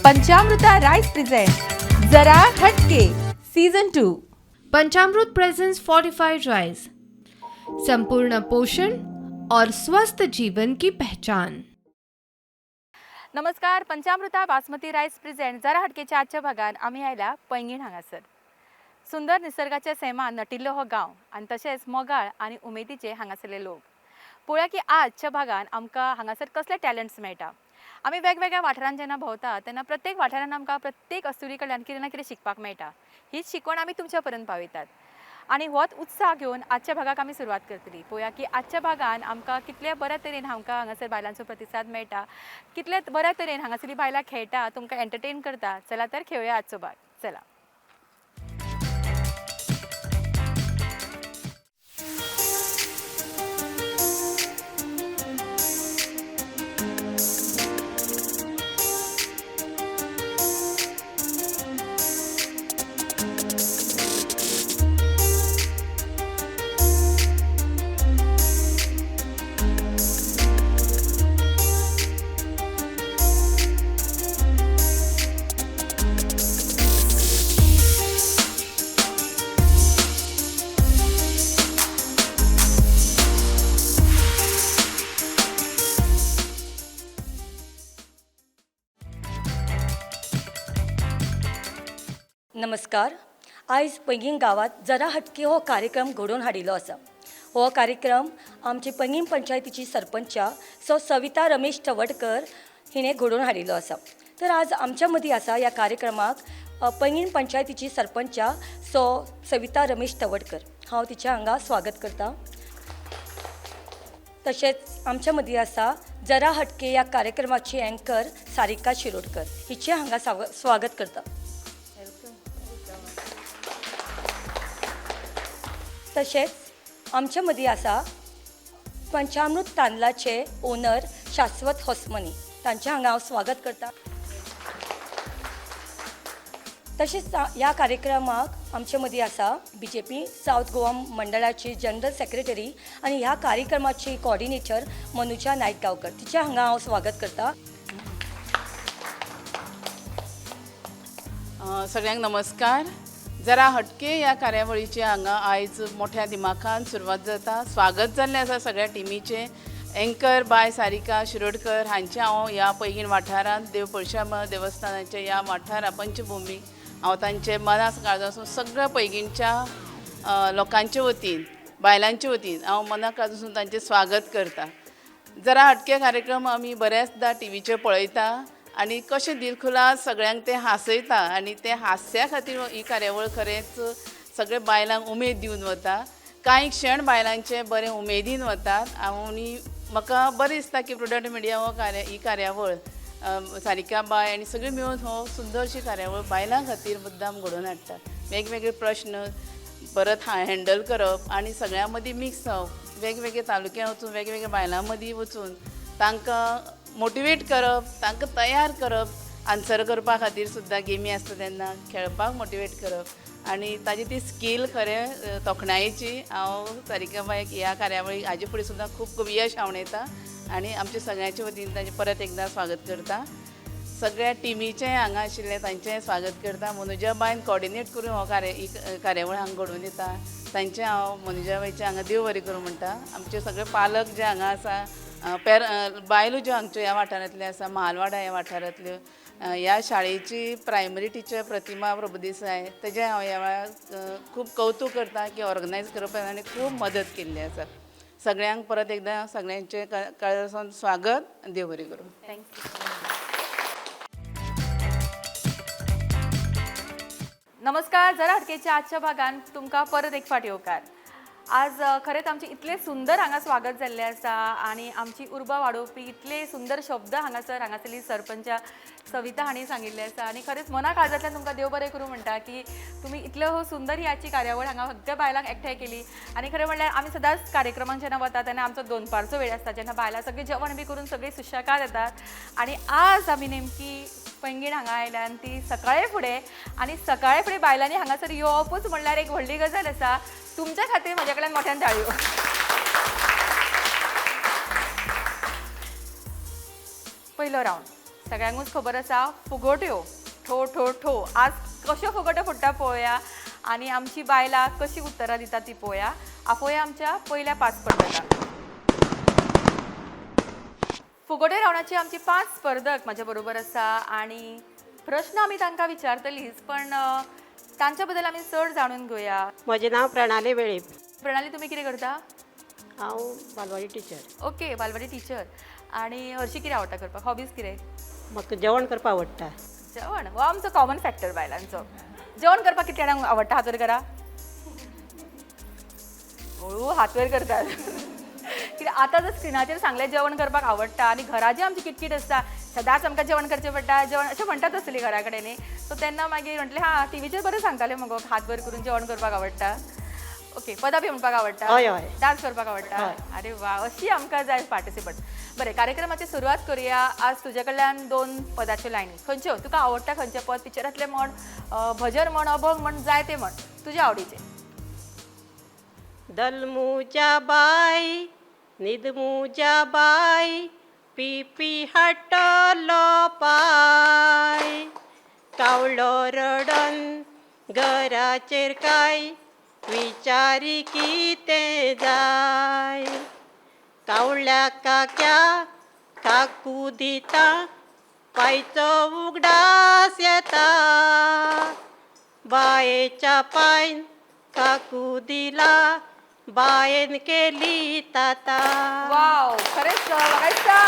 Panchamruta rice present Jara Hatke season 2. Panchamrut presents fortified rice, संपूर्ण पोषण और स्वस्थ जीवन की पहचान। नमस्कार, पंचामृता बासमती रायस प्रेझेंट जरा हटकेच्या आजच्या भागान आमी आयला पैंगीण हांगासर। सुंदर निसर्गाच्या सैमान नटिल्लो हो गांव आनी तशेंच मोगाळ आनी उमेदीचे हांगासरले लोक। पळोवया की आजच्या भागान आमकां हांगासर कसले टॅलंट्स मेळटा। आमी वेगवेगळ्या वाठारांत जेन्ना भोंवता तेन्ना प्रत्येक वाठारांत आमकां प्रत्येक अस्तुरी कडल्यान कितें ना कितें शिकपाक मेळटा। हीच शिकवण आमी तुमच्या पर्यंत पावयतात आनी होच उत्साह घेवन आजच्या भागाक आमी सुरवात करतली। पळोवया की आजच्या भागान आमकां कितल्या बऱ्या तरेन आमकां हांगासर बायलांचो प्रतिसाद मेळटा, कितल्या बऱ्या तरेन हांगासरली बायलां खेळटा, तुमकां एंटरटेन करता। चला तर खेळुया आजचो भाग, चला। नमस्कार। आयज पैंगीण गांवांत जरा हटके हो कार्यक्रम घडोवन हाडिल्लो आसा। हो कार्यक्रम आमचे पैंगीण पंचायतीची सरपंचा सौ सविता रमेश तवडकर हिणें घडोवन हाडिल्लो आसा। तर आज आमच्या मदीं आसा ह्या कार्यक्रमाक पैंगीण पंचायतीची सरपंचा सौ सविता रमेश तवडकर। हांव तिचें हांगा स्वागत करता। तशेंच आमच्या मदीं आसा जरा हटके ह्या कार्यक्रमाची एंकर सारिका शिरोडकर, हिचें हांगा स्वागत करता। तशेंच आमच्या मदीं आसा पंचामृत तांदळाचे ओनर शाश्वत होसमनी, तांचें हांगा हांव स्वागत करता। तशेंच ह्या कार्यक्रमाक आमचे मदीं आसा B J P south Goa मंडळाची जनरल सेक्रेटरी आनी ह्या कार्यक्रमाची कॉर्डिनेटर मनुजा नायक गांवकर, तिचें हांगा हांव स्वागत करता। सगळ्यांक नमस्कार। जरा हटके ह्या कार्यावळीचे हांगा आयज मोठ्या दिमाखान सुरवात जाता। स्वागत जाल्लें आसा सगळ्या टिमीचें। एंकर बाय सारिका शिरोडकर हांचें हांव ह्या पैंगीण वाठारांत देव परशुराम देवस्थानाच्या ह्या वाठारा पंचभुमी हांव तांचे मना काळजासून सगळ्या पैंगीणच्या लोकांचे वतीन, बायलांचे वतीन हांव मना काळजासून तांचें स्वागत करता। जरा हटके कार्यक्रम आमी बऱ्याचदा टिवीचेर पळयता आनी कशें दिलखुलास सगळ्यांक ते हांसयता आनी ते हास्या खातीर ही कार्यावळ खरेंच सगळे बायलांक उमेद दिवन वता। कांय क्षण बायलांचे बरे उमेदीन वतात आनी म्हाका बरें दिसता की प्रुडंट मिडिया हो ही कार्यावळ सारिका बाय आनी सगळीं मेळून हो सुंदरशी कार्यावळ बायलां खातीर मुद्दाम घडोवन हाडटा। वेगवेगळे प्रश्न परत हँडल करप आनी सगळ्यां मदीं मिक्स जावप, वेगवेगळे तालुक्यांत वचून वेगवेगळ्या बायलां मदीं वचून तांकां मोटिवेट करप, तांकां तयार करप, आन्सर करपा खातीर सुद्दां गेमी आसता तेन्ना खेळपाक मोटिवेट करप आनी ताजी ती स्कील खरें तोखणायेची। हांव सारिका बायक ह्या कार्यावळीक हाजे फुडें सुद्दां खूब खूब यश आंवडेता आनी आमच्या सगळ्यांचे वतीन ताजें परत एकदां स्वागत करता। सगळ्या टिमीचें हांगा आशिल्लें तांचें स्वागत करता। मनुजा बायन कॉर्डिनेट करून हो ही कार्यावळ हांगा घडोवन दिता, तांचें हांव मनुजा बायचें हांगा देव बरें करूं म्हणटा। आमचे सगळे पालक जे हांगा आसा, बायलो ज्यो हांगच्यो ह्या वाठारांतल्यो आसा, महालवाडा ह्या वाठारांतल्यो, ह्या शाळेची प्रायमरी टिचर प्रतिमा प्रभुदेसाय, तेजें हांव ह्या वेळार खूब कौतूक करता की ऑर्गनायज करपाक आनी खूब मदत केल्ली आसा। सगळ्यांक परत एकदां सगळ्यांचें काळजासून स्वागत, देव बरें करूं। Thank you. नमस्कार, जरा हटकेच्या आजच्या भागान तुमकां परत एक फावट येवकार। आज खरेंच आमचें इतलें सुंदर हांगा स्वागत जाल्लें आसा आनी आमची उर्बा वाडोवपी इतले सुंदर शब्द हांगासर हांगासरली सरपंच सविता हांणी सांगिल्लें आसा आनी खरेंच मना काळजांतल्यान तुमकां देव बरें करूं म्हणटा की तुमी इतले हो सुंदर ही आजची कार्यावळ हांगा सगळ्या बायलांक एकठांय केली। आनी खरें म्हणल्यार आमी सदांच कार्यक्रमांक जेन्ना वता तेन्ना आमचो दनपारचो वेळ आसता जेन्ना बायलां सगळीं जेवण बी करून सगळीं सुशेगाद येतात आनी आज आमी नेमकी पैंगीण हांगा आयल्या आनी ती सकाळे फुडें आनी सकाळे फुडें बायलांनी हांगासर येवपूच म्हणल्यार एक व्हडली गजाल आसा। तुमच्या खातीर म्हज्या कडल्यान मोठ्यान टाळयो। पयलो रावंड सगळ्यांकूच खबर आसा फुगोट्यो ठो ठो ठो. आज कश्यो फुगोट्यो फुट्टा पळोवया आनी आमची बायलां कशी उत्तरां दिता ती पळोवया. आपोवया आमच्या पयल्या 5 स्पर्धकांक. फुगोटे रावणाची आमची 5 स्पर्धक म्हाज्या बरोबर आसा आनी प्रश्न आमी तांकां विचारतलीच, पण तांच्या बद्दल आमी चड जाणून घेवया. म्हजें नांव प्रणाली वेळीप. प्रणाली, तुमी कितें करता? हांव बालवाडी टिचर. ओके, बालवाडी टिचर. आनी हरशीं कितें आवडटा करपाक? हॉबीज कितें? म्हाका जेवण करपाक आवडटा. जेवण हो आमचो कॉमन फॅक्टर बायलांचो. जेवण करपाक कितल्या जाणांक आवडटा? हात वयर करा. हळू हात वयर करतात कित्याक आतां जर स्क्रिनाचेर सांगलें जेवण करपाक आवडटा आनी घरा जी आमची किटकीट आसता सदांच आमकां जेवण करचें पडटा, जेवण अशें म्हणटात आसतली घरा कडेन न्ही. सो तेन्ना मागीर म्हटलें हां टिवीचेर बरें सांगतालें मगो हात वयर करून जेवण करपाक आवडटा. ओके, पदां बी म्हणपाक आवडटा? हय हय. डान्स करपाक आवडटा? हय. अरे वा, अशी आमकां जाय पार्टिसिपंट. बरें, कार्यक्रमाची सुरवात करूया. आज तुजे कडल्यान 2 पदाच्यो लायनी, खंयच्यो तुका आवडटा खंयचें पद, पिक्चरांतलें म्हण, भजन म्हण, अभंग म्हण, जाय तें म्हण, तुज्या आवडीचें. दलमुजा बाय न्हिदमुजा बाय पिपी हाडटलो पाय, कावळो रडन घराचेर काय विचारी कितें जाय, कावळ्या काक्या काकू दिता पायचो उगडास येता, बायेच्या पायन काकू दिला बायेन केली ताता. वाव, खरेंच म्हाका दिसता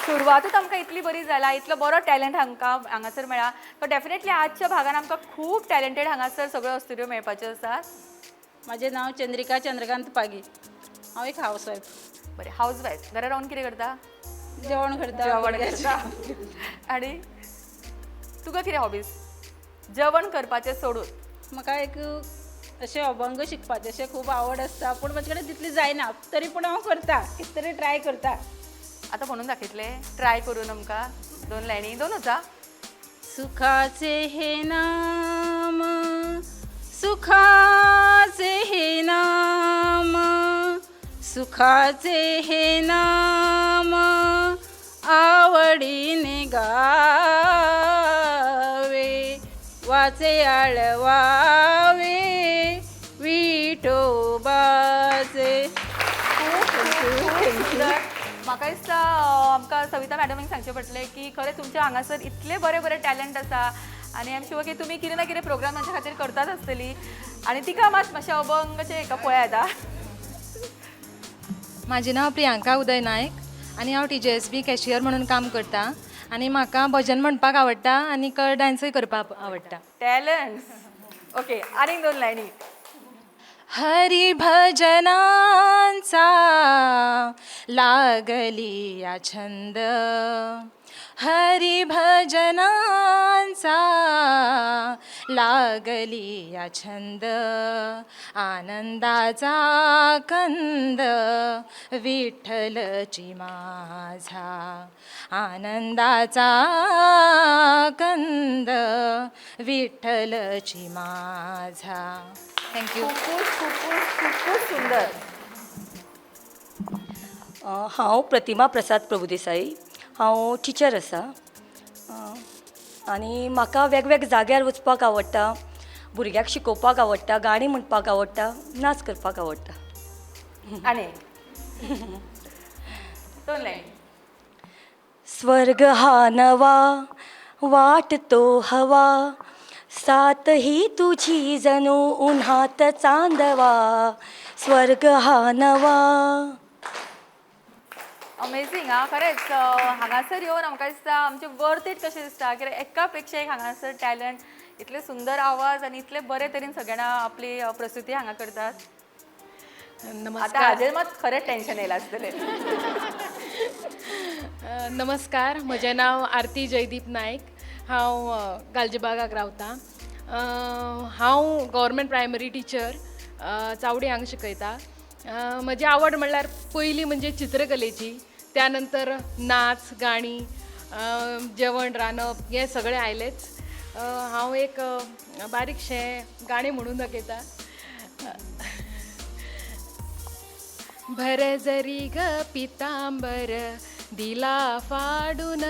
सुरवातूच आमकां इतली बरी जाला, इतलो बरो टॅलंट हांकां हांगासर मेळ्ळा. सो डेफिनेटली आजच्या भागान आमकां खूब टॅलंटेड हांगासर सगळ्यो अस्तुऱ्यो मेळपाच्यो आसात. म्हजें नांव चंद्रिका चंद्रकांत पागी. हांव एक हावस वायफ. बरें, हावस वायफ घरा रावन कितें करता? जेवण करता. जेवण करता. आनी तुका कितें हॉबीज जेवण करपाचें सोडून? म्हाका एक अशें अभंग शिकपाचें अशें खूब आवड आसता, पूण म्हजे कडेन तितली जायना, तरी पूण हांव करता, कितें तरी ट्राय करता. आतां म्हणून दाखयतलें ट्राय करून आमकां 2 लायनी, 2च आं. सुखाचे हे नाम, सुखाचे हे नाम, सुखाचे हे नाम आवडीने गावे, वाचे आळवावे विठोबाचे. खूप सुंदर. म्हाका दिसता आमकां सविता मॅडमीक सांगचें पडटलें की खरें तुमच्या हांगासर इतले बरे बरे टॅलंट आसा आनी I am sure की तुमी कितें ना कितें प्रोग्राम तांच्या खातीर करतात आसतली. आनी तिका मात मातशें अभंगाचें हेका पळयात. म्हाजें नांव प्रियांका उदय नायक आनी हांव TJSB cashier म्हणून काम करता आनी म्हाका भजन म्हणपाक आवडटा आनी डान्सूय करपाक आवडटा. टॅलंट्स. ओके, आनीक 2 लायनी. हरी भजनांचा लागली या छंद, हरी भजनांचा लागली या छंद, आनंदाचा कंद विठ्ठलची माझा, आनंदाचा कंद विठ्ठलची माझा. Thank you. खूपूच खूपूच खूपूच सुंदर. हांव प्रतिमा प्रसाद प्रभुदेसाई, हांव टिचर आसा आनी म्हाका वेगवेगळ्या जाग्यार वचपाक आवडटा, भुरग्यांक शिकोवपाक आवडटा, गाणी म्हणपाक आवडटा, नाच करपाक आवडटा. आनी 2 लायनी. स्वर्ग हा नवा वाटतो हवा, साथ ही तुझी जणू उन्हात चांदवा, स्वर्ग हा नवा. अमेझींग. आं, खरेंच हांगासर येवन आमकां दिसता आमचें वर्थ it कशें दिसता कित्याक एका पेक्षा एक हांगासर टॅलंट, इतले सुंदर आवाज आनी इतले बरे तरेन सगळ्यांना आपली प्रस्तुती हांगा करतात. नमस्कार. आतां हाजेर मात खरेंच टेन्शन येयलां आसतलें. नमस्कार, म्हजें नांव आरती जयदीप नायक. हांव गालजीबागाक रावतां. हांव गव्हर्मेंट प्रायमरी टिचर चावडी हांगा शिकयता. म्हजी आवड म्हणल्यार पयली म्हणजे चित्रकलेची, त्या नंतर नाच, गाणी, जेवण रांदप हें सगळें आयलेंच. हांव एक बारीकशें गाणें म्हणून दाखयता. भर जरी ग पितांबर दिला फाडून.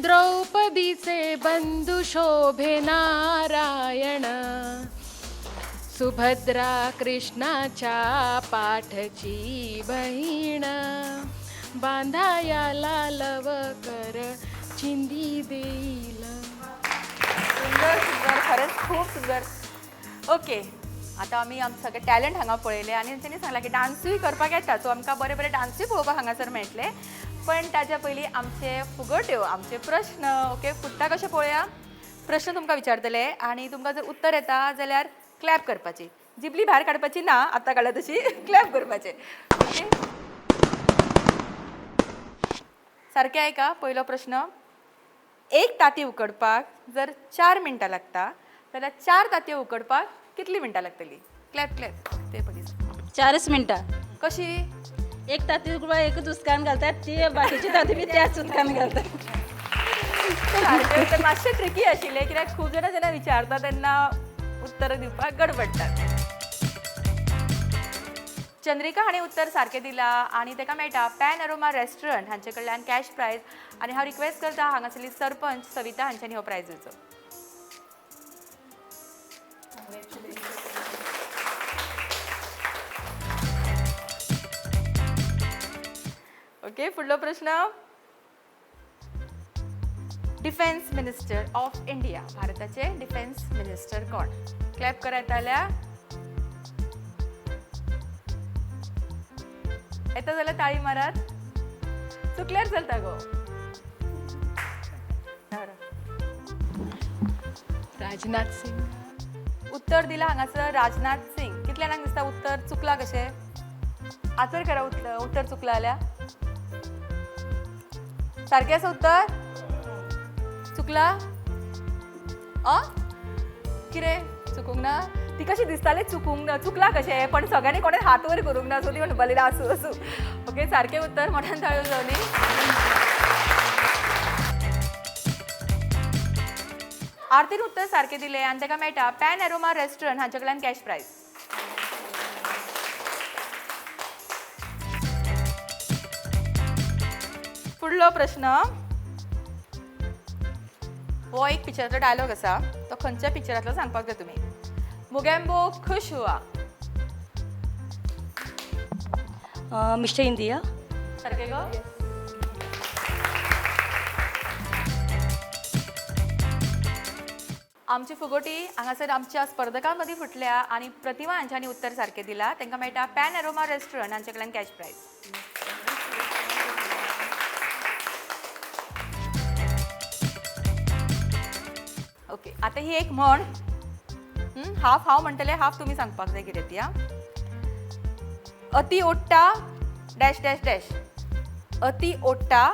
द्रौपदीचे बंधू शोभे नारायण, सुभद्रा कृष्णाच्या पाठची बहीण, बांधायाला लवकर चिंधी देईल. सुंदर सुंदर, खरेंच खूब सुंदर. ओके, आतां आमी आमचें सगळें टॅलंट हांगा पळयलें आनी तेंच्यांनी सांगलां की डांसूय करपाक येता, सो आमकां बरे बरे डांसूय पळोवपाक हांगासर मेळटले. पण ताच्या पयलीं आमचे फुगोट्यो, आमचे प्रश्न. ओके, फुट्टा कशें पळोवया. प्रश्न तुमकां विचारतले आनी तुमकां जर उत्तर येता जाल्यार क्लॅप करपाची, जिबली भायर काडपाची ना, आतां काडल्या तशी क्लॅप करपाचें. ओके, सारकें आयका. पयलो प्रश्न, एक तांती उकडपाक जर 4 मिनटां लागता जाल्यार 4 तांतयो उकडपाक कितली मिनटां लागतली? क्लॅप क्लॅप ते पयलीं. 4 मिनटां. कशी? एक तांती उकडपाक एकूच उदकान घालतात, ती बाकीची तांती बी त्याच उदकान घालतात. सारकें उत्तर. मातशें ट्रिकी आशिल्लें कित्याक खूब जाणां जेन्ना विचारता तेन्ना उत्तर दिवपाक गडबडटात. चंद्रिका हाणें उत्तर सारकें दिलां आनी ताका मेळटा पॅन अरोमा रेस्टॉरंट हांचे कडल्यान कॅश प्रायज. आनी हांव रिक्वेस्ट करता हांगासरली सरपंच सविता हांच्यांनी हो प्रायज दिवचो. ओके, फुडलो प्रश्न, डिफेन्स मिनिस्टर ऑफ इंडिया, भारताचे डिफेन्स मिनिस्टर कोण? क्लॅप करा येताल्या. येता जाल्यार ताळी मारात, चुकल्यार चलता गो. राजनाथ सिंग. उत्तर दिलां हांगासर राजनाथ सिंग. कितल्या जाणांक दिसता उत्तर चुकलां कशें? आचर करा उत्तर चुकलां जाल्यार. सारकें आसा उत्तर? चुकलां? कितें चुकूंक ना? ती कशी दिसताली चुकूंक ना, चुकलां कशें, पण सगळ्यांनी कोणें हात वयर करूंक ना, सो ती म्हणपाक लागली आसूं आसूं. ओके, सारकें उत्तर, मोठ्यान ताळयो जावनी. आरतीन उत्तर सारकें दिलें आनी ताका मेळटा पॅन एरोमा रेस्टॉरंट हांचे कडल्यान कॅश प्रायज. फुडलो प्रश्न, हो एक पिक्चरांतलो डायलॉग आसा, तो खंयच्या पिक्चरांतलो सांगपाक जाय तुमी. मुगेम्बो खुश हुआ. Mister India. सारकें गो? आमची फुगोटी हांगासर आमच्या स्पर्धकां मदीं फुटल्या आनी प्रतिमा हांच्यांनी उत्तर सारकें दिलां, तांकां मेळटा पॅन एरोमा रेस्टॉरंट हांचे कडल्यान कॅश प्रायज. ओके, आतां ही एक म्हण, हाफ हांव म्हणटलें, हाफ तुमी सांगपाक जाय कितें ती. अति ओडटा डॅश डॅश डॅश. अति ओडटा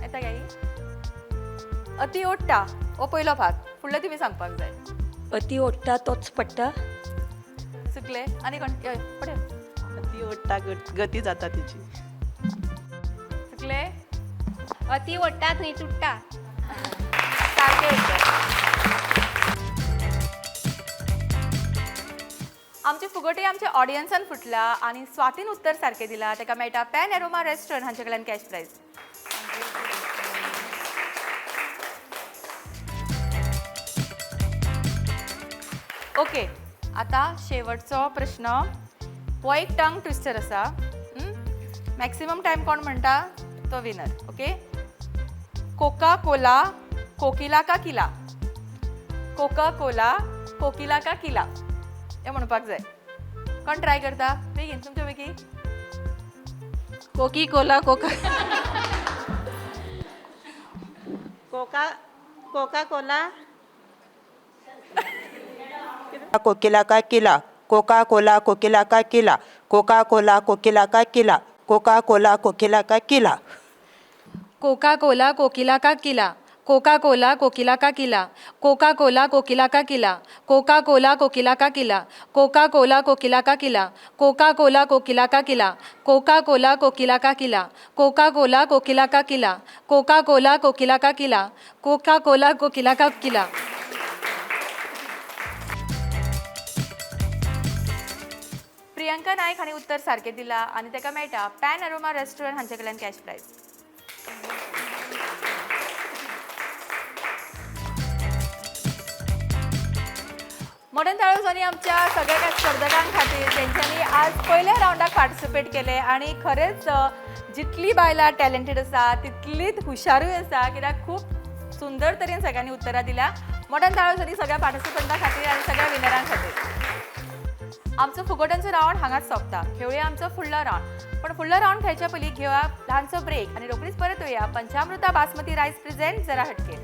येता काय? अति ओडटा हो पयलो भाग, फुडलो तुमी सांगपाक जाय. अति ओडटा तोच पडटा. चुकले आनी कोण? पडय. अति ओडटा गती जाता तिची. चुकले. अति ओडटा थंय तुट्टा. सारकें उत्तर. आमचे फुगोटी आमच्या ऑडियन्सान फुटला आनी स्वातीन उत्तर सारकें दिलां, ताका मेळटा पॅन एरोमा रेस्टॉरंट हांचे कडल्यान कॅश प्रायज. ओके, आतां शेवटचो प्रश्न, हो एक टंग ट्विस्टर आसा. मॅक्सिमम टायम कोण म्हणटा तो विनर. ओके, कोका कोला कोकिला का किला. कोका कोला कोकिला का किला हें म्हणपाक जाय. कोण ट्राय करता? बेगीन तुमच्या पैकी. Coca cola coca coca coca cola Kokila का किला, कोका कोला कोकिला का किला, कोका कोला कोकिला का किला, कोका कोला कोकिला का किला. कोका कोला कोकिला का किला, कोका कोला कोकिला का किला, कोका कोला कोकिला का किला, कोका कोला कोकिला का किला, कोका कोला कोकिला का किला, कोका कोला कोकिला का किला, कोका कोला कोकिला का किला, कोका कोला कोकिला का किला, कोका कोला कोकिला का किला, कोका कोला कोकिला का किला. प्रियंका सारिका नायक हांणी उत्तर सारकें दिलां आनी ताका मेळटा पॅन अरोमा रेस्टॉरंट हांचे कडल्यान कॅश प्रायज. मॉडर्न ताळोजांनी आमच्या सगळ्या स्पर्धकां खातीर तेंच्यांनी आज पयल्या रावंडाक पार्टिसिपेट केलें आनी खरेंच जितली बायलां टॅलेंटेड आसा तितलीच हुशारूय आसा, कित्याक खूब सुंदर तरेन सगळ्यांनी उत्तरां दिल्या. मॉडर्न ताळोजांनी सगळ्या पार्टिसिपंटां खातीर आनी सगळ्या विनरां खातीर. आमचो फुगोट्यांचो रावंड हांगाच सोंपता. खेळुया आमचो फुडलो रावंड, पण फुडलो रावंड खेळच्या पयलीं घेवया ल्हानसो ब्रेक आनी रोखडीच परत येवया. पंचामृता बासमती रायस प्रेझेंट जरा हटके.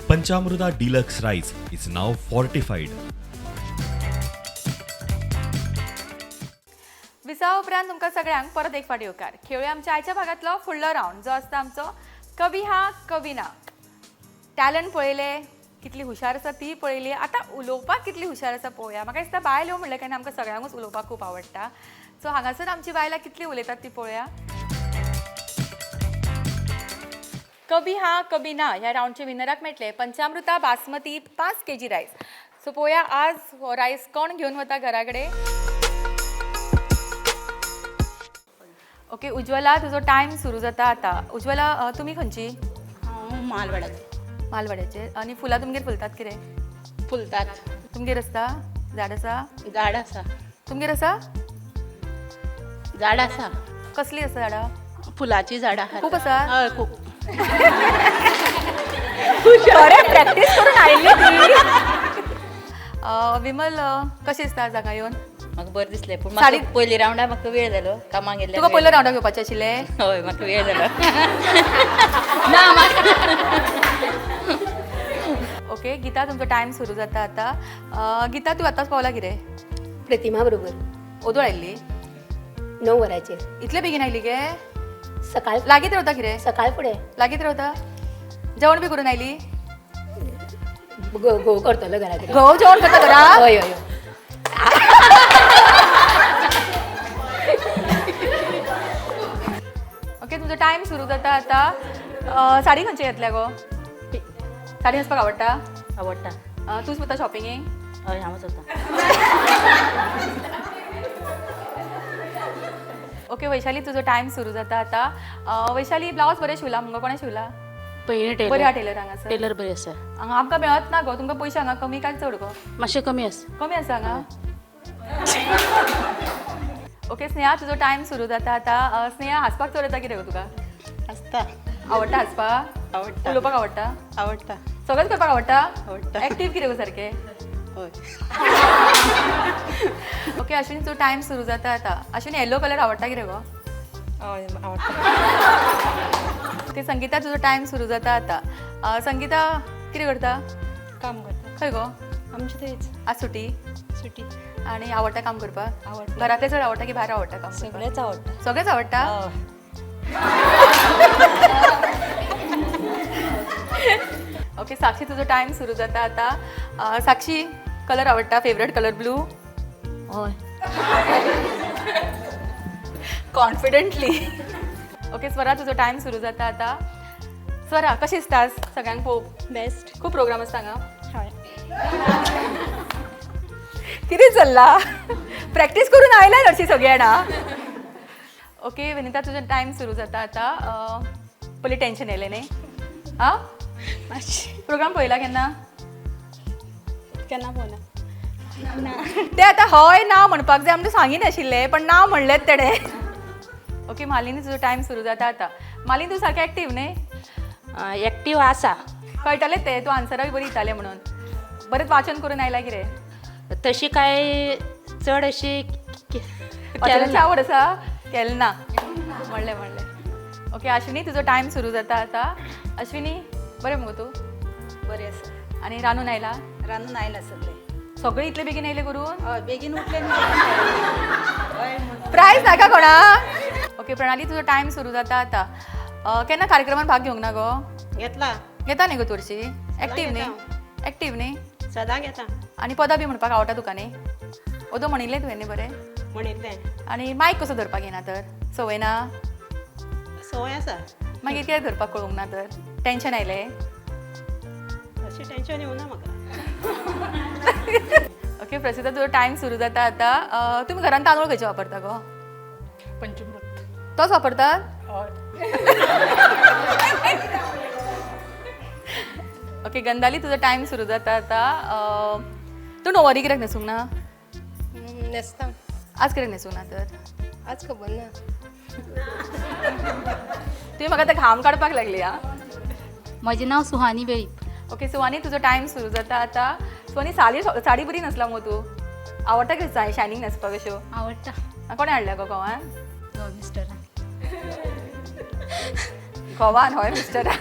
Panchamruta Deluxe Rice is now fortified. विसावा उपरांत तुमकां सगळ्यांक परत एक फावट येवकार. खेळुया आमच्या आयच्या भागांतलो फुडलो रावंड जो आसता आमचो कवी हा कवी ना. टॅलंट पळयलें, कितली हुशार आसा ती पळयली, आतां उलोवपाक कितली हुशार आसा पळोवया. म्हाका दिसता बायलो म्हणलें काय आमकां सगळ्यांकूच उलोवपाक खूब आवडटा. सो हांगासर आमची बायलां कितली उलयतात ती पळोवया. कभी हा कभी ना ह्या रावंडचे विनराक मेळटले पंचामृता बासमती 5 केजी रायस. सो पळोवया आज हो रायस कोण घेवन वता घरा कडेन. ओके उज्वला, तुजो टायम सुरू जाता आतां. उज्वला, तुमी खंयची? हांव मालवाड्याचे. मालवाड्याचे. आनी फुलां तुमगेर फुलतात कितें? फुलतात. तुमगेर आसता झाड आसा? झाड आसा. तुमगेर आसा? झाड आसा. कसली आसा झाडां? फुलाचीं झाडां आसा. खूब आसा? हय खूब. बरें प्रॅक्टीस करून आयिल्ली ती. विमल, कशें दिसता आज हांगा येवन? म्हाका बरें दिसलें, पूण म्हाका पयली रावंडा म्हाका वेळ जालो कामाक गेल्ले. तुका पयलो रावंडाक येवपाचें आशिल्लें? हय म्हाका वेळ जालो. ना. ओके गीता, तुमचो टायम सुरू जाता आतां. गीता, तूं आतांच पावला कितें? प्रतिमा बरोबर. ओदोळ आयिल्ली? 9 वरांचेर. इतले बेगीन आयली गे? सकाळ लागींच रावता कितें? सकाळ फुडें. लागींच रावता? जेवण बी करून आयली? घोव करतलो घरा कडेन. घोव जेवण करता घरा? हय हय. ओके तुमचो टायम सुरू जाता आतां. साडी खंयची घेतल्या गो? साडी न्हेसपाक आवडटा? आवडटा. तूंच वता शॉपिंगेक? हय हांवच वता. ओके वैशाली, तुजो टायम सुरू जाता आतां. वैशाली, ब्लावज बरें शिवला मुगो? कोणें शिवला? पयलीं टेलर. बरें आहा टेलर हांगासर? टेलर बरें आसा. हांगा आमकां मेळत ना गो, तुमकां पयशे हांगा कमी काय चड गो? मातशें कमी आसा. कमी आसा हांगा? ओके स्नेहा, तुजो टायम सुरू जाता आतां. स्नेहा, हांसपाक चड येता कितें गो तुका? आसता. आवडटा हांसपाक? आवडटा. उलोवपाक आवडटा? आवडटा. सगळेंच करपाक आवडटा? आवडटा. एक्टीव कितें गो सारकें? हय. ओके अश्विनी, तुजो टायम सुरू जाता आतां. अश्विनी, येल्लो कलर आवडटा कितें गो? हय आवडटा. ओके संगीता, तुजो टायम सुरू जाता आतां. संगीता, कितें करता? काम करता. खंय गो? आमचें थंयच. आज सुटी? सुटी. आनी आवडटा काम करपाक? आवडटा. घरांतलें चड आवडटा की भायर आवडटा काम? सगळेंच आवडटा. सगळेंच आवडटा? ओके साक्षी, तुजो टायम सुरू जाता आतां. साक्षी, कलर आवडटा? Favourite colour blue? हय. कॉन्फिडंटली. ओके स्वरा, तुजो टायम सुरू जाता आतां. स्वरा, कशें दिसता सगळ्यांक पळोवप? बेस्ट. खूब प्रोग्राम आसता हांगा? हय. कितें चल्ला? प्रॅक्टीस करून आयला हरशीं सगळीं जाणां. ओके विनिता, तुजो टायम सुरू जाता आतां. पयलीं टेंशन येयलें न्ही? आं, प्रोग्राम पळयला केन्ना? केन्ना पळोवना. ते आतां हय ना म्हणपाक जाय आमकां सांगिनाशिल्लें, पण ना म्हणलेंच तेणें. ओके मालिनी, तुजो टायम सुरू जाता आतां. मालिनी, तूं सारकें एक्टीव न्ही? एक्टीव आसा. कळटालें तें, तूं आन्सरां बी बरीं दितालें म्हणून. बरेंच वाचन करून आयला कितें? तशी काय चड अशी वाचनाची आवड आसा? केलें ना म्हणलें म्हणलें. ओके अश्विनी, तुजो टायम सुरू जाता आतां. अश्विनी, बरें मुगो तूं? बरें आसा. आनी रांदून आयला? रांदून आयला सगळें. सगळें इतले बेगीन आयलें करून? हय बेगीन उठलें. प्रायज नाका कोणाक. ओके प्रणाली, तुजो टायम सुरू जाता आतां. केन्ना कार्यक्रमान भाग घेवंक ना गो? घेतला. घेता न्ही गो तूं? एक्टीव न्ही? एक्टीव न्ही? सदां घेता. आनी पदां बी म्हणपाक आवडटा तुका न्ही? ओदो म्हणिल्लें तुवें न्ही बरें? म्हणिल्लें. आनी मायक कसो धरपाक येना तर? संवय ना? संवय आसा. मागीर कित्याक धरपाक कळूंक ना तर? टेंशन आयलें? अशें टेंशन येवना म्हाका. ओके प्रसिद्धा, तुजो टायम सुरू जाता आतां. तुमी घरान तांदूळ खंयचे वापरता गो? पंचमृत. तोच वापरतात? हय. ओके गंधाली, तुजो टायम सुरू जाता आतां. तूं णववारी कित्याक न्हेसूंक ना? न्हेसता. आज कित्याक न्हेसूंक ना तर? आज खबर ना. तुवें म्हाका आतां घाम काडपाक लागली. आं, म्हजें नांव सुहानी वेळीप. ओके सुहानी, तुजो टायम सुरू जाता आतां. सुहानी, साडी साडी बरी न्हेसला मुगो तूं. आवडटा कितें शायनींग न्हेसपाक अश्यो? आवडटा. कोणें हाडल्या गो घोवान? मिस्टरान. घोवान? हय, मिस्टरान.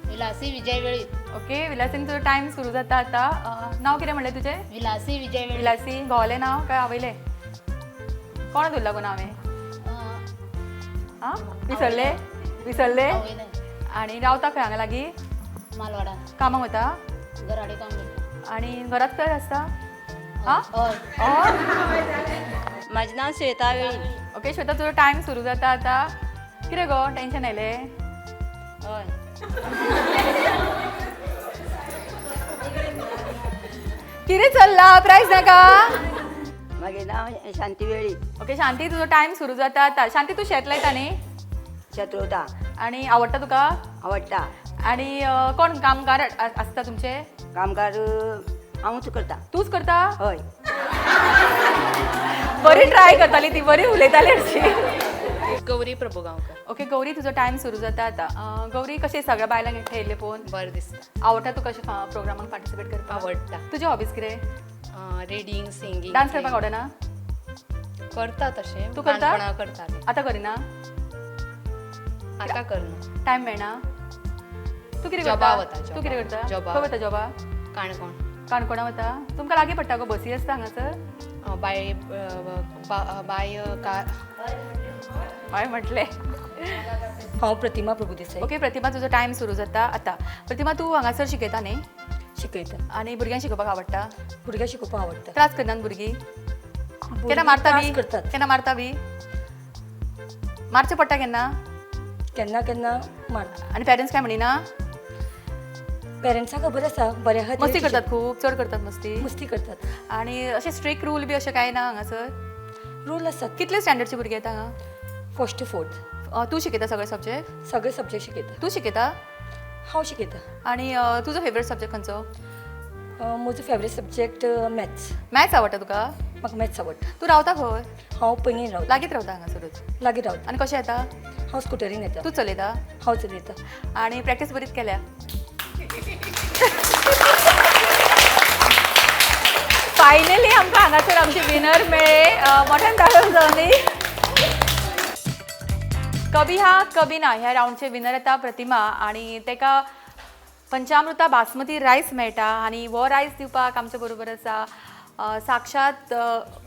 विलासी विजय वेळीप. ओके विलासीन, तुजो टायम सुरू जाता आतां. नांव कितें म्हणलें तुजें? विलासी विजय वेळीप. विलासी, घोवालें नांव काय आवयलें? कोण दवरलां गो नांव हें? आं, विसरले विसरले. आनी रावता खंय हांगा लागीं? मालवाडा. कामाक वता? घराडे काम करता. आनी घरांत खंय आसता? आं, हय. म्हजें नांव श्वेता वेळीप. ओके श्वेता, तुजो टायम सुरू जाता आतां. कितें गो टेंशन आयलें? हय. कितें चल्लां? प्रायज नाका? म्हगें नांव शांती वेळीप. ओके शांती, तुजो टायम सुरू जाता आतां. शांती, तूं शेत लायता न्ही? शेत रोयता. आनी आवडटा तुका? आवडटा. आनी कोण कामगार आसता तुमचे? कामगार हांवूच करता. तूंच करता? हय. बरी ट्राय करताली ती, बरी उलयताली अशी. गौरी प्रभुगांवकर. ओके गौरी, तुजो टायम सुरू जाता आतां. गौरी, कशें सगळ्या बायलांक एकठांय येयल्लें पळोवन? बरें दिसता. आवडटा तुका अशें प्रोग्रामाक पार्टिसिपेट करपाक? आवडटा. तुजी हॉबीज कितें? Reading, singing. Dance करपाक आवडना? करता तशें. तूं करता? करतालें. आतां करिना? आतां करना. टायम मेळना? तूं कितें जॉबा करता? वता. तूं कितें करता? जॉबा. खंय वता जॉबा? काणकोण. काणकोणा वता? तुमकां लागीं पडटा गो, बसी आसता हांगासर? बाय बाय कार. हय म्हटलें. हांव प्रतिमा प्रभुदेसाई. ओके प्रतिमा, तुजो टायम सुरू जाता आतां. प्रतिमा, तूं हांगासर शिकयता न्ही? शिकयता. आनी भुरग्यांक शिकोवपाक आवडटा? भुरग्यांक शिकोवपाक आवडटा. त्रास करनात भुरगीं? केन्ना मारता बी? करतात. केन्ना मारता बी? मारचें पडटा केन्ना? केन्ना केन्ना मारता. आनी पेरंट्स काय म्हणिना? पेरंट्सांक खबर आसा, बऱ्या खातीर. मस्ती करतात खूब, चड करतात मस्ती? मस्ती करतात. आनी अशें स्ट्रिक्ट रूल बी अशें कांय ना हांगासर? रूल आसात. कितले स्टँडर्डचे भुरगे येता हांगा? 1st to 4th. तूं शिकयता सगळे सब्जेक्ट? सगळे सब्जेक्ट शिकयता. तूं शिकयता? हांव शिकयता. आनी तुजो फेवरेट सब्जेक्ट खंयचो? म्हजो फेवरेट सब्जेक्ट मॅथ्स. मॅथ्स आवडटा तुका? म्हाका मॅथ्स आवडटा. तूं रावता खंय? हांव पैंगीण रावता. लागींच रावता हांगासरूच? लागीं रावता. आनी कशें येता? हांव स्कुटरीन येता. तूं चलयता? हांव चलयता. आनी प्रॅक्टीस बरीच केल्या? फायनली आमकां हांगासर आमचे विनर मेळ्ळे. मोठ्यान ताळयो जावं दी. कभी हा कभी ना ह्या रावंडचे विनर येता प्रतिमा आनी तेका पंचामृता बासमती रायस मेळटा. आनी हो रायस दिवपाक आमचे बरोबर आसा साक्षात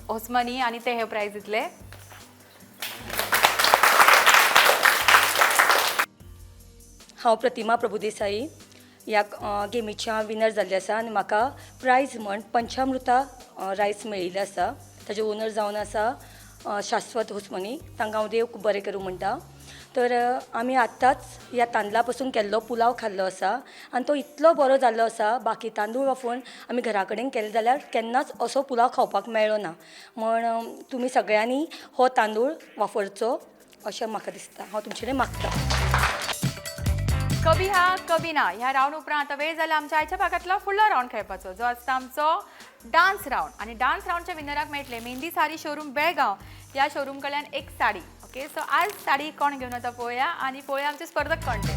होस्मनी आनी ते हे प्रायज दितले. हांव प्रतिमा प्रभुदेसाई ह्या गेमीच्या विनर जाल्लें आसा आनी म्हाका प्रायज म्हण पंचामृता रायस मेळिल्लें आसा. ताजे ओनर जावन आसा शाश्वत होस्मनी. तांकां हांव देव खूब बरें करूं म्हणटा. तर आमी आत्तांच ह्या तांदळा पसून केल्लो पुलाव खाल्लो आसा आनी तो इतलो बरो जाल्लो आसा. बाकी तांदूळ वाफोवन आमी घरा कडेन केले जाल्यार केन्नाच असो पुलाव खावपाक मेळ्ळो ना. म्हण तुमी सगळ्यांनी हो तांदूळ वापरचो अशें म्हाका दिसता. हांव तुमचे कडेन मागता. कभी हा कभी ना ह्या रावंड उपरांत आतां वेळ जाला आमच्या आयच्या भागांतलो फुडलो रावंड खेळपाचो, जो आसता आमचो डान्स रावंड. आनी डान्स रावंडच्या विनराक मेळटले मेहंदी साडी शोरूम बेळगांव ह्या शोरूम कडल्यान एक साडी. ओके, सो आज साडी कोण घेवन वता पळोवया आनी पळोवया आमचे स्पर्धक कोण ते.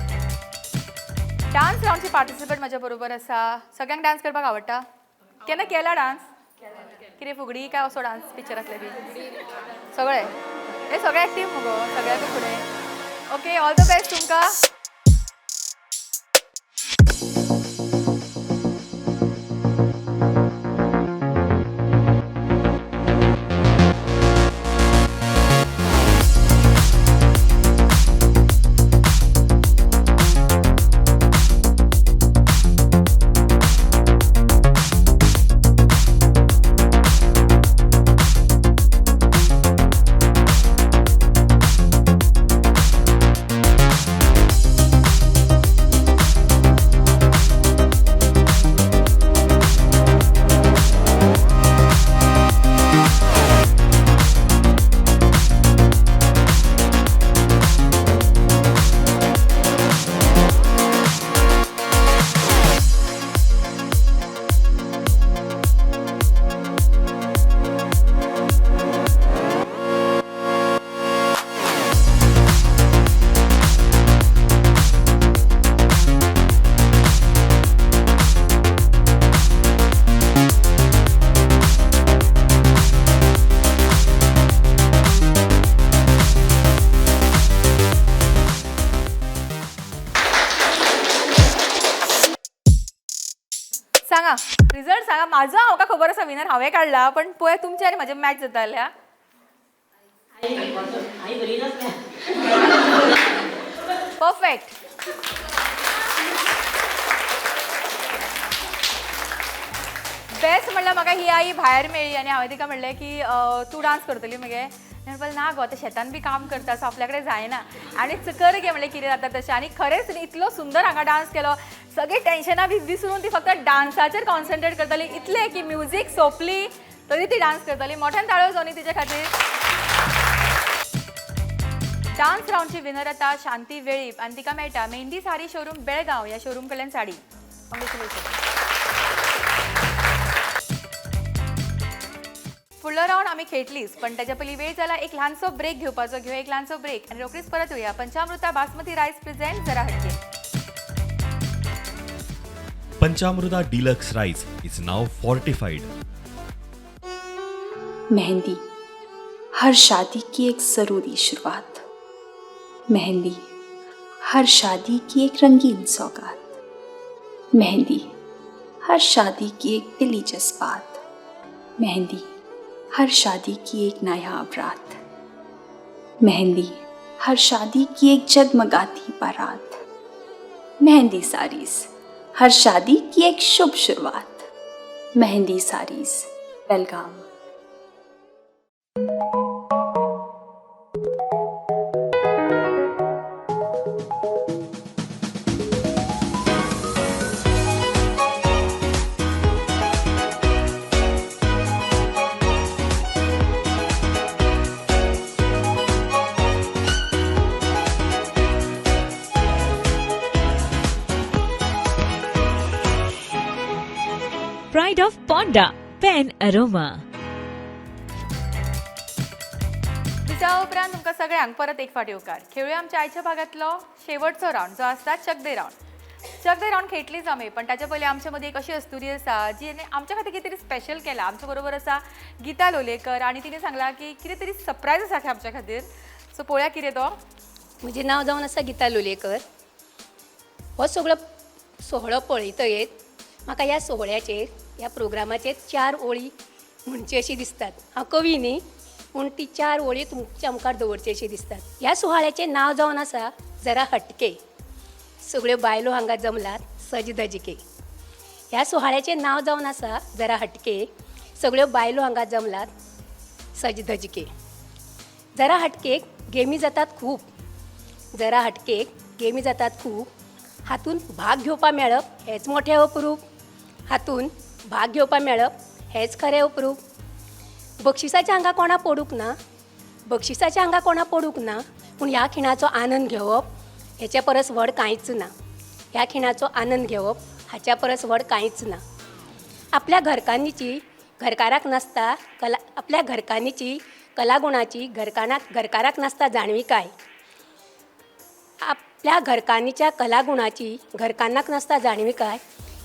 डान्स रावंडचे पार्टिसिपंट म्हज्या बरोबर आसा. सगळ्यांक डान्स करपाक आवडटा? केन्ना केला डान्स? कितें फुगडी काय असो डान्स पिक्चरांतले बी? सगळे हे सगळे एक्टीव मुगो सगळ्याक फुडें. ओके, ऑल the best तुमकां. रिजल्ट सांगा. म्हाजो म्हाका खबर आसा विनर हांवें काडला, पण पळय तुमचे आनी म्हाजे मॅच जाता जाल्यार. परफेक्ट. बेस्ट म्हणल्यार म्हाका ही आई भायर मेळ्ळी आनी हांवें तिका म्हणलें की तूं डांस करतली मगे? म्हणपाक ना गो, आतां शेतान बी काम करता, सो आपल्या कडेन जायना. आनी कर गे म्हणलें कितें जाता तशें. आनी खरेंच तिणें इतलो सुंदर हांगा डांस केलो, सगळीं टेन्शनां बी विसरून ती फक्त डांसाचेर कॉन्सन्ट्रेट करताली. इतलें की म्युजीक सोंपली तरी ती डांस करताली. मोठ्यान ताळयो जावनी तिचे खातीर. डांस रावंडची विनर आतां शांती वेळीप आनी तिका मेळटा मेहंदी साडी शोरूम बेळगांव ह्या शोरूम कडल्यान साडी. कॉंग्रेच्युलेशन. फुडलो रावंड आमी खेळटलीच, पण त्याच्या पयलीं वेळ जाला एक ल्हानसो ब्रेक घेवपाचो. घेवया एक ल्हानसो ब्रेक आनी रोखडीच परत येवया. पंचामृता बासमती रायस प्रेझेंट जरा हटके. Panchamruta deluxe rice is now fortified. Mehndi हर शादी की एक ज़रूरी शुरुआत, मेहंदी हर शादी की एक रंगीन सौगात, मेहंदी हर शादी की एक दिली जज्बात, मेहंदी हर शादी की एक नायाब रात, मेहंदी हर शादी की एक जगमगाती बारात, मेहंदी साड़ीज हर शादी की एक शुभ शुरुआत, मेहंदी साड़ीज बेलगाम. Pride of Ponda, Pen Aroma. दिसा उपरांत तुमकां सगळ्यांक परत एक फावट येवकार. खेळुया आमच्या आयच्या भागांतलो शेवटचो रावंड जो आसता चकदे रावंड. चकदे रावंड खेळटलीच आमी, पण ताच्या पयलीं आमच्या मदीं एक अशी अस्तुरी आसा जी आमच्या खातीर कितें तरी स्पेशल केलां. आमच्या बरोबर आसा गीता लोलयेकर आनी तिणें सांगलां की कितें तरी सरप्रायज आसा आमच्या खातीर. सो पळोवया कितें तो. म्हजें नांव जावन आसा गीता लोलयेकर. हो सगळो सोहळो पळयतगीर म्हाका ह्या सोहळ्याचेर, ह्या प्रोग्रामाचेर चार ओळी म्हणची अशी दिसतात. हांव कवी न्ही, पूण ती चार ओळी तुमच्या मुखार दवरची अशी दिसतात. ह्या सुवाळ्याचें नांव जावन आसा जरा हटके. सगळ्यो बायलो हांगा जमलात सजधजके. ह्या सुवाळ्याचें नांव जावन आसा जरा हटके. सगळ्यो बायलो हांगा जमलात सजधजके. जरा हटकेक गेमी जातात खूब, जरा हटकेक गेमी जातात खूब. हातूंत भाग घेवपा मेळप हेंच मोठें अप्रूप, हातूंत भाग घेवपा मेळप हेंच खरें अप्रूप. बक्षिसाचें हांगा कोणा पडूंक ना, बक्षिसाचें हांगा कोणा पडूंक ना, पूण ह्या खिणाचो आनंद घेवप हेच्या परस व्हड कांयच ना. ह्या खिणाचो आनंद घेवप हाच्या परस व्हड कांयच ना. आपल्या घरकान्नीची घरकाराक नासता कला, आपल्या घरकान्नीची कलागुणाची घरकाराक नासता जाणविकाय. आपल्या घरकान्नीच्या कलागुणाची घरकान्नाक नासता जाणविकाय.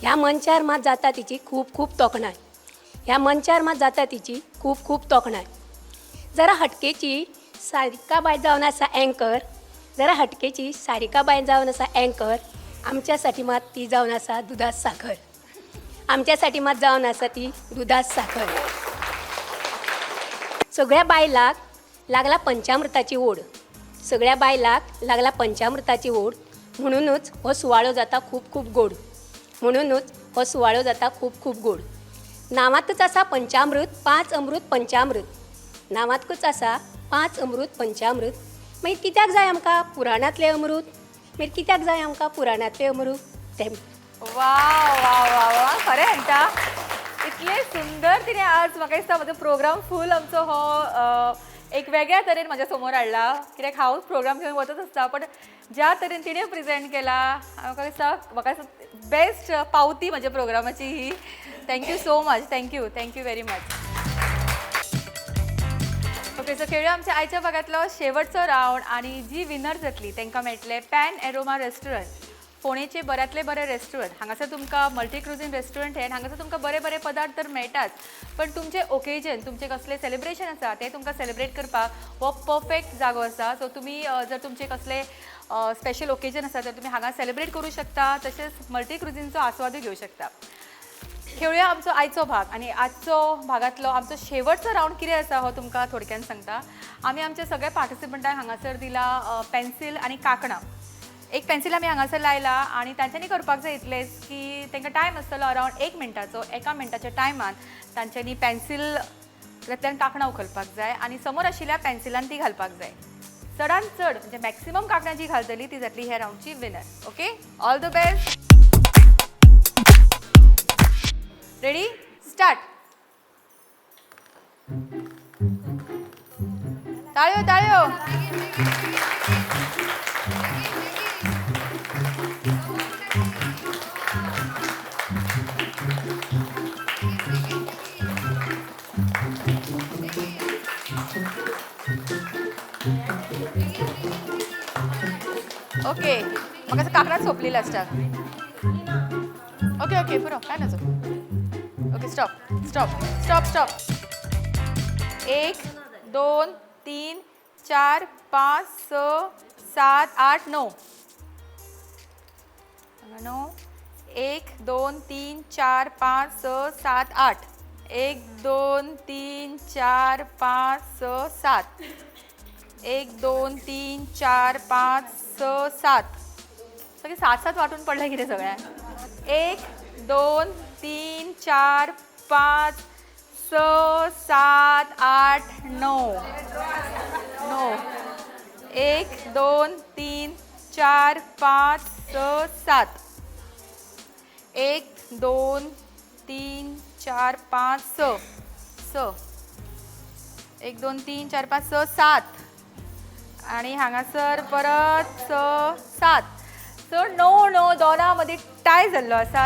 ह्या मंचार मात जाता तिची खूब खूब तोखणाय, ह्या मंचार मात जाता तिची खूब खूब तोखणाय. जरा हटकेची सारिका बाय जावन आसा एंकर, जरा हटकेची सारिका बाय जावन आसा एंकर. आमच्यासाठी मात ती जावन आसा दुदात साखर, आमच्यासाठी मात जावन आसा ती दुदात साखर. सगळ्या बायलाक लागला पंचामृताची ओढ, सगळ्या बायलाक लागला पंचामृताची ओढ. म्हणुनूच हो सुवाळो जाता खूब खूब गोड, म्हणुनूच हो सुवाळो जाता खूब खूब गोड. नांवांतच आसा पंचामृत, पांच अमृत पंचामृत. नांवांतच आसा पांच अमृत पंचामृत. मागीर कित्याक जाय आमकां पुराणांतलें अमृत, मागीर कित्याक जाय आमकां पुराणांतलें अमृत तें. वा वा वा वा, खरें म्हणटा इतलें सुंदर तिणें आज म्हाका दिसता म्हजो प्रोग्राम फूल आमचो हो एक वेगळ्या तरेन म्हज्या समोर हाडला. कित्याक हांव प्रोग्राम घेवन वचत आसता, पण ज्या तरेन तिणें प्रेजेंट केला म्हाका दिसता, म्हाका दिसता बेस्ट पावती म्हज्या प्रोग्रामाची ही. Thank you so much, thank you, thank you very much. Okay, so खेळूया आमच्या आयच्या भागांतलो शेवटचो रावंड आनी जी विनर जातली तांकां मेळटलें पॅन एरोमा रेस्टॉरंट, फोंडेचे बऱ्यांतले बरें रेस्टॉरंट. हांगासर तुमकां मल्टी क्रुझीन रेस्टॉरंट हे, हांगासर तुमकां बरे बरे पदार्थ तर मेळटाच, पण तुमचें ओकेजन, तुमचें कसलें सेलिब्रेशन आसा तें तुमकां सेलिब्रेट करपाक हो परफेक्ट जागो आसा. सो तुमी जर तुमचें कसलें स्पेशल ओकेजन आसा तर तुमी हांगा सेलिब्रेट करूं शकता, तशेंच मल्टी क्रुझीनचो आस्वादूय घेवं शकता. खेळुया आमचो आयचो भाग आनी आजचो भागांतलो आमचो शेवटचो रावंड कितें आसा हो तुमकां थोडक्यान सांगता. आमी आमच्या सगळ्या पार्टिसिपंटांक हांगासर दिला पेन्सील आनी कांकणां. एक पेन्सील आमी हांगासर लायला आनी तांच्यांनी करपाक जाय इतलेंच की तांकां टायम आसतलो अरावंड 1 मिनटाचो. 1 मिनटाच्या टायमान तांच्यांनी पेन्सिलांतल्यान कांकणां उखलपाक जाय आनी समोर आशिल्ल्या पेन्सिलान ती घालपाक जाय. चडान चड म्हणजे मॅक्सिमम कांकणां जी घालतली ती जातली ह्या रावंडची winner. Okay, all the best. Ready, start. ताळयो ताळयो. ओके, म्हाका कांकणां सोंपली लास्टाक. ओके ओके पुरो, काय नजो. Okay, stop stop stop stop. 1 2 3 4 5 6 7 8 9 9 1 2 3 4 5 6 7 8 1 2 3 4 5 6 7 1 2 3 4 5 6 7 सगळे 7 7 वाटून पडले कितें सगळ्यांक. 1 2 3 4 5 6 7 8 9 9 1 2 3 4 5 6 7 1 2 3 4 5 6 6 1 2 3 4 5 6 7 आणि हांगासर परत 6 7 सो 9 9 दोना मदीं टाय जाल्लो आसा.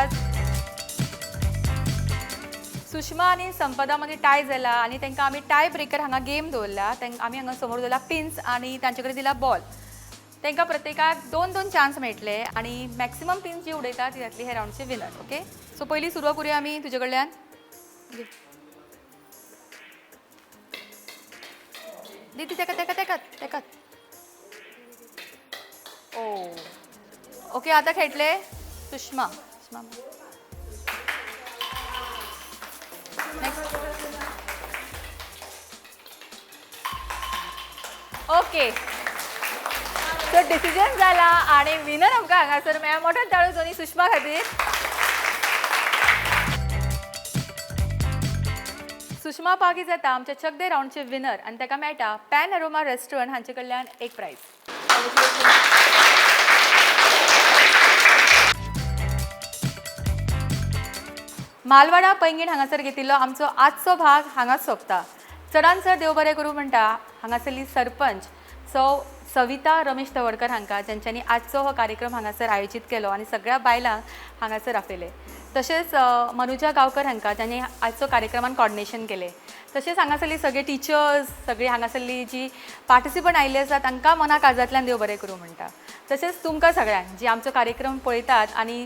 सुषमा आनी संपदा मदीं टाय जाला आनी तांकां आमी टाय ब्रेकर हांगा गेम दवरला. तांकां आमी हांगा समोर दवरला पिन्स आनी तांचे कडेन दिला बॉल. तांकां प्रत्येकाक 2 2 चान्स मेळटले आनी मॅक्सिमम पिन्स जी उडयता ती जातली हे रावंडचे विनर. ओके, सो पयलीं सुरवात करुया आमी तुजे कडल्यान. दी ती तेका तेका तेकात तेकात. ओ ओके, आतां खेळटले Sushma. Sushma okay, so decision जाला आनी विनर आमकां हांगासर मेळ्ळा. मोठ्यान ताळयो दोनी सुषमा खातीर. सुषमा पागी जाता आमच्या चकदे रावंडचे विनर आनी ताका मेळटा पॅन अरोमा रेस्टॉरंट हांचे कडल्यान एक प्रायज. मालवाडा पैंगीण हांगासर घेतिल्लो आमचो आजचो भाग हांगाच सोंपता. चडान चड देव बरें करूं म्हणटा हांगासरली सरपंच सौ सविता रमेश तवडकर हांकां, ज्यांच्यांनी आजचो हो कार्यक्रम हांगासर आयोजीत केलो आनी सगळ्या बायलांक हांगासर आपयले. तशेंच मनुजा गांवकर हांकां, ज्यांनी आजचो कार्यक्रमान कॉर्डिनेशन केलें. तशेंच हांगासरली सगळे टिचर्स, सगळी हांगासरली जी पार्टिसिपंट आयिल्ले आसा तांकां मना काळजांतल्यान देव बरें करूं म्हणटा. तशेंच तुमकां सगळ्यांक जी आमचो कार्यक्रम पळयतात आनी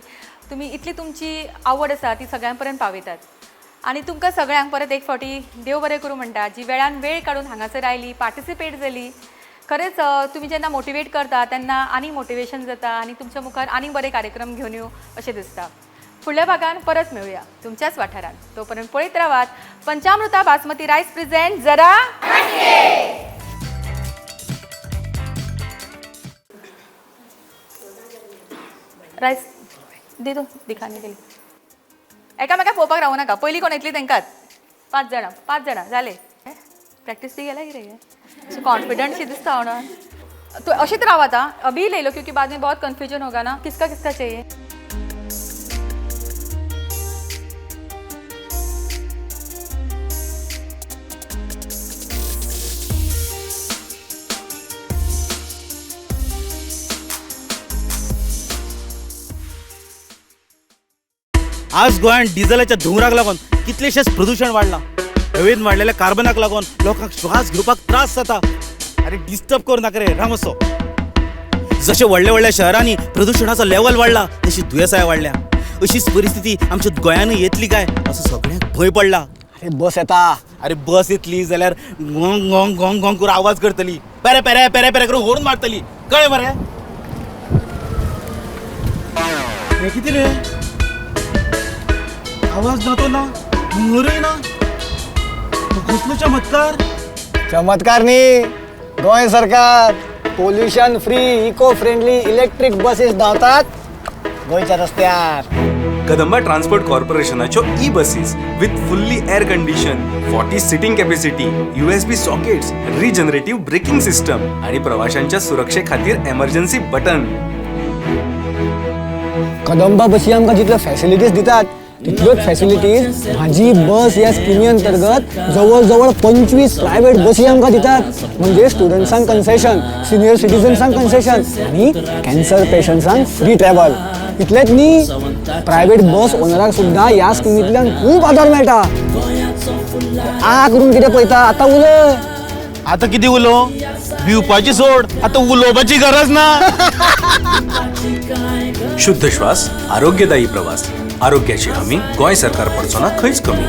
तुमी इतली तुमची आवड आसा ती सगळ्यां पर्यंत पावयतात. आनी तुमकां सगळ्यांक परत एक फावटी देव बरें करूं म्हणटा, जी वेळान वेळ काडून हांगासर आयली, पार्टिसिपेट जाली. खरेंच तुमी जेन्ना मोटिवेट करता तेन्ना आनी मोटिवेशन जाता आनी तुमच्या मुखार आनीक बरे कार्यक्रम घेवन येवं अशें दिसता. फुडल्या भागान परत मेळुया तुमच्याच वाठारान. तो पर्यंत पळयत रावात पंचामृता बासमती रायस प्रेझेंट जरा रायस दे दो दिखाने के लिए. एकामेकाक पळोवपाक रावूं नाका, पयलीं कोण येतली तांकांच. 5 जाणां 5 जाणां जाले. प्रॅक्टीस ती गेल्या कितें सो कॉन्फिडंट शी दिसता म्हणून तो अशीच राव आता. अभी ले लो क्योंकि बाद में बहुत कन्फ्यूजन होगा ना, किसका किसका चाहिए. आज गोंयांत डिझलाच्या धुंवराक लागून कितलेशेच प्रदूषण वाडलां. हवेन वाडलेल्या कार्बनाक लागून लोकांक श्वास घेवपाक त्रास जाता. अरे डिस्टर्ब करूं नाका रे रामसो. जशें व्हडल्या व्हडल्या शहरांनी प्रदूषणाचो लेवल वाडला तशी दुयेंसाय वाडल्या. अशीच परिस्थिती आमच्या गोंयानूय येतली काय असो सगळ्यांक भंय पडला. अरे बस येता, अरे बस येतली जाल्यार गोंग गोंग गोंग गोंग करून आवाज करतली, पेरे पेरे पेरे पेरे करून होर्न मारतली, कळ्ळें मरे? हें कितें रे, आवाज ना तो ना, धुंवरय ना, तो कसलो चमत्कार! चमत्कार न्ही, गोंय सरकार pollution free eco friendly electric buses धांवतात गोंयच्या रस्त्यार. कदंबा ट्रान्सपोर्ट कॉर्पोरेशनाच्यो E buses with fully air condition, 40 seating capacity, USB sockets, regenerative braking system आणि प्रवाशांच्या सुरक्षे खातीर एमर्जन्सी बटन. कदंबा बसी आमकां जितल्यो फॅसिलिटीज दितात तितल्योच फॅसिलिटीज म्हाजी बस ह्या स्किमी अंतर्गत जवळ जवळ 25 प्रायव्हेट बसी आमकां दितात. म्हणजे स्टुडंट्सांक कन्सेशन, सिनियर सिटीजन्सांक कन्सेशन आनी कॅन्सर पेशंट्सांक फ्री ट्रॅव्हल. इतलेंच न्ही, प्रायव्हेट बस ओनराक सुद्दां ह्या स्किमींतल्यान खूब आदार मेळटा. आ करून कितें पळयता? आतां उलय. आतां कितें उलोवं? भिवपाची सोड, आतां उलोवपाची गरज ना. शुद्ध श्वास, आरोग्यदायी प्रवास, आरोग्याची हमी गोंय सरकार पडचो ना खंयच कमी.